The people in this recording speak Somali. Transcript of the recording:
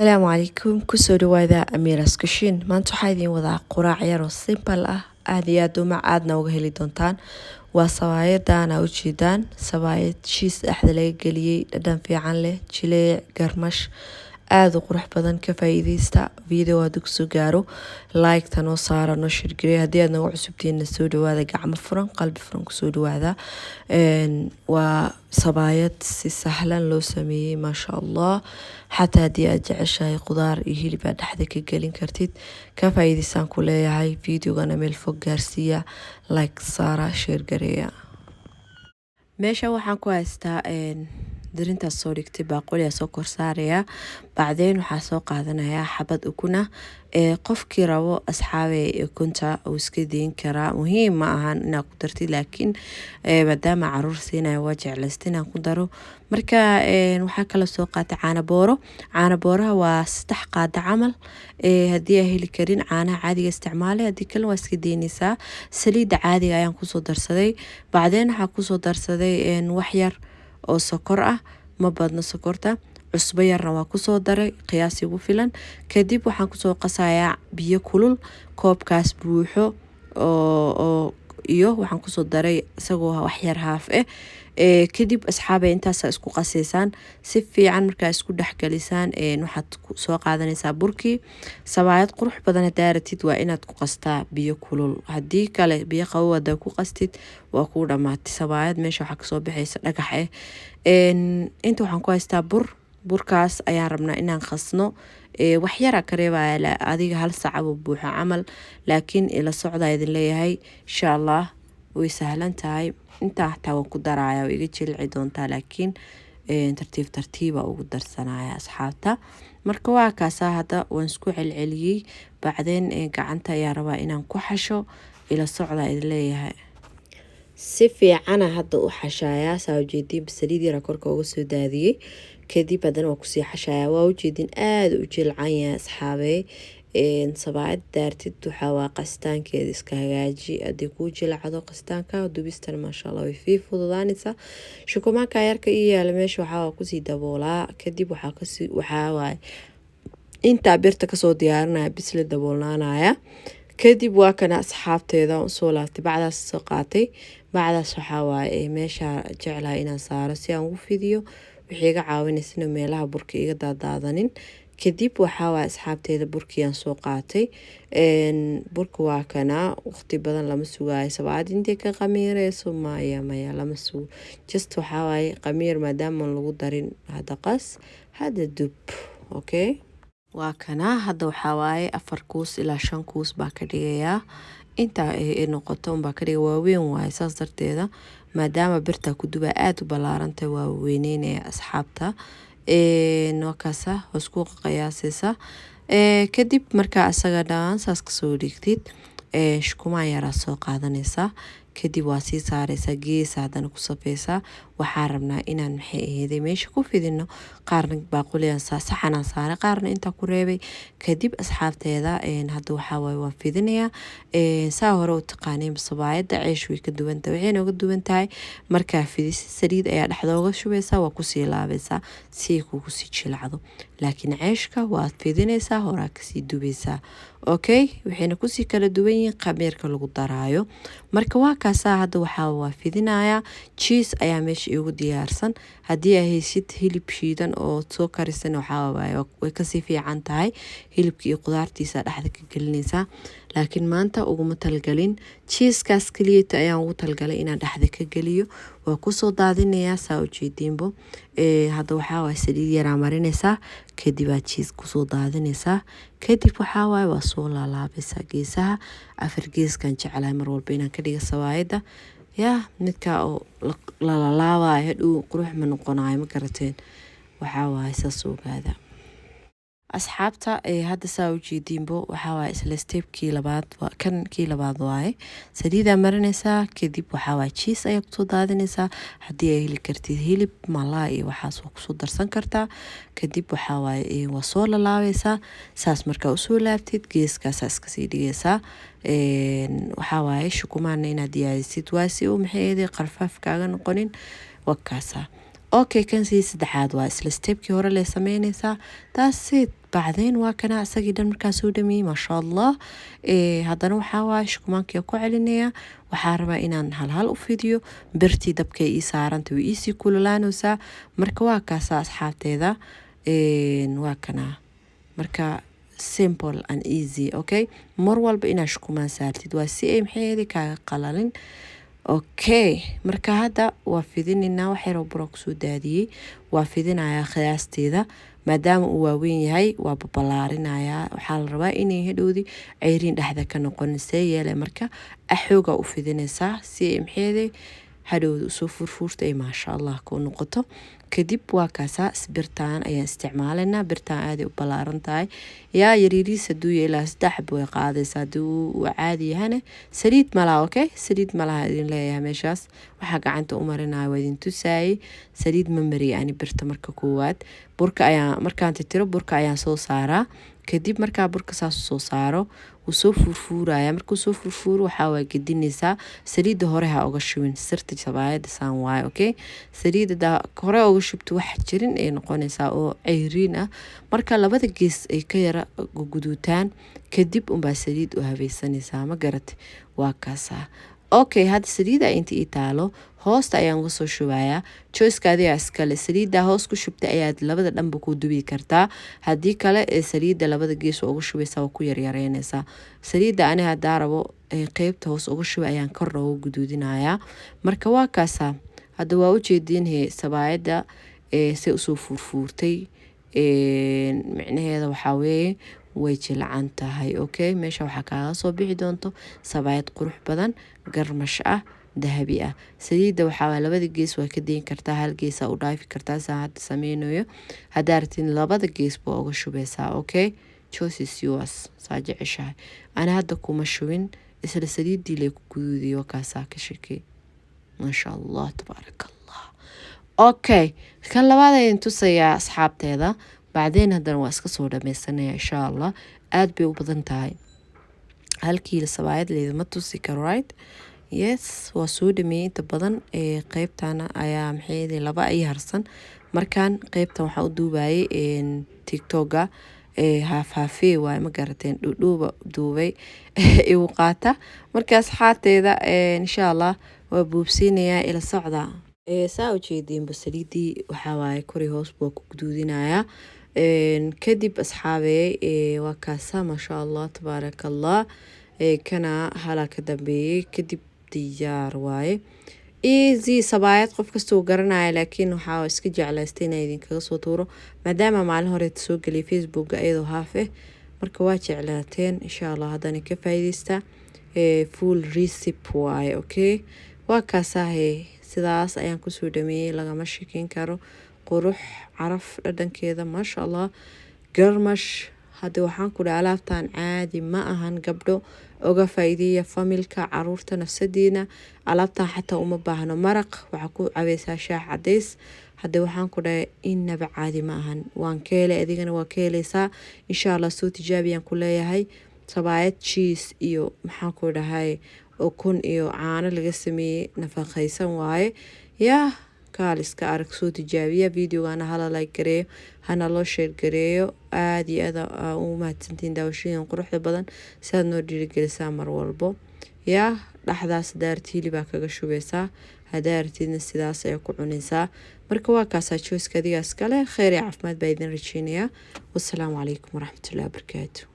Asalaamu calaykum, kusoo dhawaada Amiira's Kitchen. Maanta waxaa idiin wadaa quraac yar oo simple ah, aad iyo aad uma aadna uga heli doontaan. Waa sabaayadaan aa ujeedaan, sabaayad cheese dhexda laga geliyey, dhadhan fiican leh, jileec garmash, aada u qurux badan. Ka faa'iidaysta video. Hadduu kusoo gaaro, like-ta noo saara, noo share gareey. Haddii aad nagu cusubtihiinna, soo dhawaada, gacmo furan, qalbi furan kusoo dhawaada. Waa sabaayad si sahlan loo sameeyey, maasha Allah. Xataa haddii aad jeceshahay khudaar iyo hilib aad dhexda ka gelin kartid. Ka faa'iidaystaan ku leeyahay. Videogana meel fog gaarsiiya, like saara, share gareeya. Meesha waxaan ku haystaa dirintaas soo dhigtay, baaquliyaa soo kor saaraya. Bacdeen waxaa soo qaadanayaa xabad ukuna. Qofkii rabo, asxaabey, ukunta uu iska deyn karaa, muhiim ma ahan inaad ku dartid, laakiin maadaama caruur siinaya, waa jeclaysta inaan ku daro. Marka waxaa kala soo qaatay caano booro. Caano booraha waa 3 qaada camal. Haddii aa heli karin, caanaha caadiga isticmaale, haddii kale waa iska deynaysaa. Saliidda caadiga ayaan kusoo darsaday. Bacdeen waxaa kusoo darsaday wax yar oo sokor ah, ma badno sokorta. Cusbo yarna waa kusoo daray, qiyaas igu filan. Kadib waxaan kusoo qasayaa biyo kulul, koobkaas buuxo oo iyo waxaan kusoo daray isagoo wax yar haaf eh. Kadib, asxaabay, intaasa isku qasaysaan si fiican. Markaa isku dhexgelisaan, waxaad soo qaadanaysaa burkii. Sabaayad qurux badan hadaa ratid, waa inaad ku qastaa biyo kulul. Haddii kale, biyo qabow hadaa ku qastid, waa kuu dhamaatay sabaayad, meesha waxaa kasoo baxaysa dhagax eh. Inta waxaan ku haystaa bur. Burkaas ayaan rabnaa inaan qasno. Wax yaraa ka reebaya, adiga hal sacabo buuxo camal, laakiin ila socdaa idin leeyahay. Insha Allah way sahlan tahay. Intaa xataa waan ku daraya, way iga jilci doontaa, laakiin tartiib tartiiba ugu darsanaya, asxaabta. Marka waa kaasaa, hadda waan isku celceliyey. Bacdeen gacanta ayaa rabaa inaan ku xasho. Ila socdaa idin leeyahay. Si fiicana hadda u xashayaa. Saa ujeediin, saliid yara korka uga soo daadiyey. Kadib haddana waa kusii xashayaa. Waa ujeedin, aada u jilcan yahay, asxaabey. Sabaayad daartid, waxaa waa qastaankeeda iska hagaaji. Haddii kuu jilcado qastaanka, dubistana maasha Allah way fii fududaanaysaa. Shukumaanka yarka ii yaala meesha waxaa kusii daboolaa. Kadib waxaa kasii, waxaa waaye, intaa birta kasoo diyaarinaya, bisla daboolnaanaya. Kadib waa kana, asxaabteeda, usoo laabtay, bacdaas soo qaatay. Bacdaas waxaa waaye meesha jeclahay inaan saaro si aan ugu fidiyo. Waxay iga caawinaysa inuu meelaha burka iga daadaadanin. Kadib waxaa waaye, asxaabteeda, burkiiyaan soo qaatay. Burka waa kanaa. Waqti badan lama sugaayo sabaayad intay ka qamiireyso. Maya, maya, lama sugo. Just waxaa waaye qamiir maadaama lagu darin, hadda qas, hadda dub. Okay, waa kanaa. Hadda waxaa waaye 4 kuus ilaa 5 kuus baa ka dhigayaa. Intaa ay noqoto unbaa ka dhiga. Waaweyn waaye, saas darteeda maadaama birta ku dubaa aada u ballaarantay, waa weyneynaya, asxaabta. Waa kaasa, hoos ku qiyaasaysa. Kadib markaa asaga dhan saas kasoo dhigtid, shukumaan yaraa soo qaadanaysaa. Kadib waa sii saareysaa geesa, haddana ku safeysaa. Waxaan rabnaa inaan, maxay aheeday, meesha ku fidino. Qaarna baaquliyan saxanaan saaray, qaarna intaa ku reebay. Kadib, asxaabteeda, hadda waxaa waaye waan fidinayaa. Saa hore u taqaaneen, sabaayadda ceesh way ka duwan tahay. Waxayna uga duwan tahay, markaa fidisi, saliid ayaa dhexda uga shubeysaa, waa kusii laabaysaa si ay kugu sii jilcdo. Laakiin ceeshka waad fidinaysaa, horaa kasii dubaysaa. Okay, waxayna kusii kala duwan yihiin khamiirka lagu daraayo. Marka waa kaasaa, hadda waxaa waa fidinayaa. Cheese ayaa meesha iigu diyaarsan. Haddii ay haysid hilib shiidan oo soo karisan, waxaa waaye way kasii fiican tahay. Hilibka iyo qudaartiisa dhexda ka gelinaysaa, laakiin maanta uguma talgalin. Cheesekaas keliyata ayaan ugu talgalay inaan dhexda ka geliyo. Waa kusoo daadinayaa, saa ujeediinbo. Hadda waxaa waaye saliid yaraa marinaysaa, kadib aa cheese kusoo daadinaysaa. Kadib waxaa waaye waa soo laalaabaysaa geesaha. Afar geeskan jeclahay mar walba inaan ka dhiga sawaayadda. Yaa midkaa oo lalaalaabayo, hadhow qurux ma noqonayo, ma garateen? Waxaa waaye saas ogaada, asxaabta. Hadda saa ujeediinbo, waxaa waaye isla stepkii labaad, kan kii labaad waaye. Saliidaa marinaysaa, kadib waxaa waaye cheese ayaa kusoo daadinaysaa. Haddii ay heli kartid hilib malaa iyo waxaas, waa kusoo darsan kartaa. Kadib waxaa waaye waa soo lalaabaysaa. Saas markaa usoo laabtid, geeskaasaa iskasii dhigaysaa. Waxaa waaye shukumaana inaad diyaarisid waa si uu, maxay ahayd, qarfaaf kaaga noqonin. Wakaasa. Okay, kan sii saddexaad waa isla stepkii hore lee sameynaysaa. That's it. Bacdeen waa kana isagii dhan markaa soo dhameeyey, maasha Allah. Haddana waxaa waaye shukumaankii ku celinaya. Waxaa rabaa inaan halhal u fidiyo. Birtii dabkay ii saaranta, way iisii kululaanaysaa. Marka waa kaasa, asxaabteeda, waa kana. Marka simple and easy, okay. Mar walba inaad shukumaan saartid waa si ay maxay kaaga qalalin. Okay, marka hadda waa fidinaynaa. Wax yaroo bura kusoo daadiyey. Waa fidinayaa qiyaasteeda. Maadaama uu waaweyn yahay, waa babalaarinayaa. Waxaa la rabaa inay hadhowdi ceyriin dhexda ka noqonin. See yeele? Marka axoogaa u fidinaysaa si ay maxeede hadhowda usoo furfuurta ay maasha Allah ku noqoto. Kadib waa kaasaa. Birtaan ayaan isticmaalaynaa. Birtaan aaday u ballaaran tahay. Yaa yariiriis haduu yahay, ilaa 3 xabo way qaadaysaa. Haddii uu caadi yahana, saliid malaha. Okay, saliid malaha idin leeyahay. Meeshaas waxaa gacanta u marinaya waa idin tusaayey. Saliid ma mariya ani birta. Marka koowaad burka ayaa markaan titiro, burka ayaan soo saaraa. Kadib markaa burka saas soo saaro, wuu soo fuurfuuraya. Markuu soo fuurfuuro, waxaa waa gedinaysaa. Saliidda hore ha uga shubin. Sirta sabaayadda saan waaye, okay. Saliidda daa hore uga shubto, wax jirin ay noqonaysaa oo ceyriin ah. Marka labada gees ay ka yara guduutaan kadib unbaa saliid u habeysanaysaa, ma garatay? Waa kaasaa. Okay, hadda saliida inta ii taalo hoosta ayaan uga soo shubayaa. Choiceka adigaa iskale. Saliidda hoos ku shubta ayaad labada dhanba ku dubi kartaa. Haddii kale ee saliidda labada gees uga shubaysaa, waa ku yaryareynaysaa saliidda. Ani haddaa rabo, qeybta hoos uga shuba ayaan kor nooga guduudinayaa. Marka waa kaasaa. Hadda waa ujeediin sabaayadda say usoo fuurfuurtay. Micnaheeda waxaa weeye way jilacan tahay. Okay, meesha waxaa kaaga soo bixi doonto sabaayad qurux badan, garmash ah, dahabi ah. Saliidda waxaa labada gees waa ka dayn kartaa, hal geesa u dhaafi kartaa, saa hadda sameynayo. Haddaa rabtid, labada gees baa uga shubeysaa. Okay, choice is yours, saa jeceshahay. Ani hadda kuma shubin, isla saliiddii lay ku guduudiyo. Kaasaa ka shekey, maasha Allah, tabaaraka Allah. Okay, kan labaad ayaan tusayaa, asxaabteeda. Bacdeen haddana waa iska soo dhameysanaya, insha Allah. Aada bay u badan tahay, 1 kiilo sabaayad leedama tusi karo, right? Yes, waa soo dhameeyey inta badan. Qeybtana ayaa maxay laba ay harsan. Markaan qeybtan waxaa u duubayay TikToka, haaf haafee waaye, ma garateen? Dhuudhuuba duubay igu qaata. Marka asxaabteeda, insha Allah waa buubsiinayaa, ila socda. Saa ujeediinba, saliidii waxaa waaye kori hoos waa ku guduudinayaa. Kadib, asxaabey, waa kaasa, maasha Allah, tabaaraka Allah. Kana halaa ka dambeeyey. Kadib diyaar waaye. Easy sabaayad, qof kasta uu garanaya, laakiin waxaa iska jeclaystay inaa idinkaga soo tuuro maadaama maalin horeeta soo geliyay Facebooka iyadoo haaf eh. Marka waa jeclaateen, insha Allah haddana ka faa'iideysta. Full recipe waaye. Okay, waa kaasahe. Sidaas ayaan kusoo dhameeyey. Lagama sheekeyn karo qurux, caraf, dhadhankeeda, maasha Allah, garmash. Hadda waxaan ku dhaha alaabtan caadi ma ahan. Gabdho, oga faa'iideeya familka, caruurta, nafsadiina. Alaabtan xataa uma baahno maraq, waxaa ku cabeysaa shaah cadeys. Hadda waxaan ku dhahay inaba caadi ma ahan. Waan ka helay, adigana waa ka heleysaa, insha Allah. Soo tijaabiyaan ku leeyahay. Sabaayad cheese iyo maxaan ku dhahay ukun iyo caano laga sameeyey, nafaqaysan waaye. Yaa kaaliska arag, soo tijaabiya. Videogana hala like gareeyo, hana loo share gareeyo. Aada iyo aad ugu mahadsantiin daawashadiin quruxda badan, si aad noo dhiirigelisaa mar walbo. Yaa dhexdaas hadaarti hilibaa kaga shubeysaa, hadaartidna sidaas ayaa ku cunaysaa. Marka waa kaasaa, choiceka adigaas kale. Kheyr iyo caafimaad baa idin rajeynayaa. Wasalaamu calaykum waraxmatullahi wabarakaatu.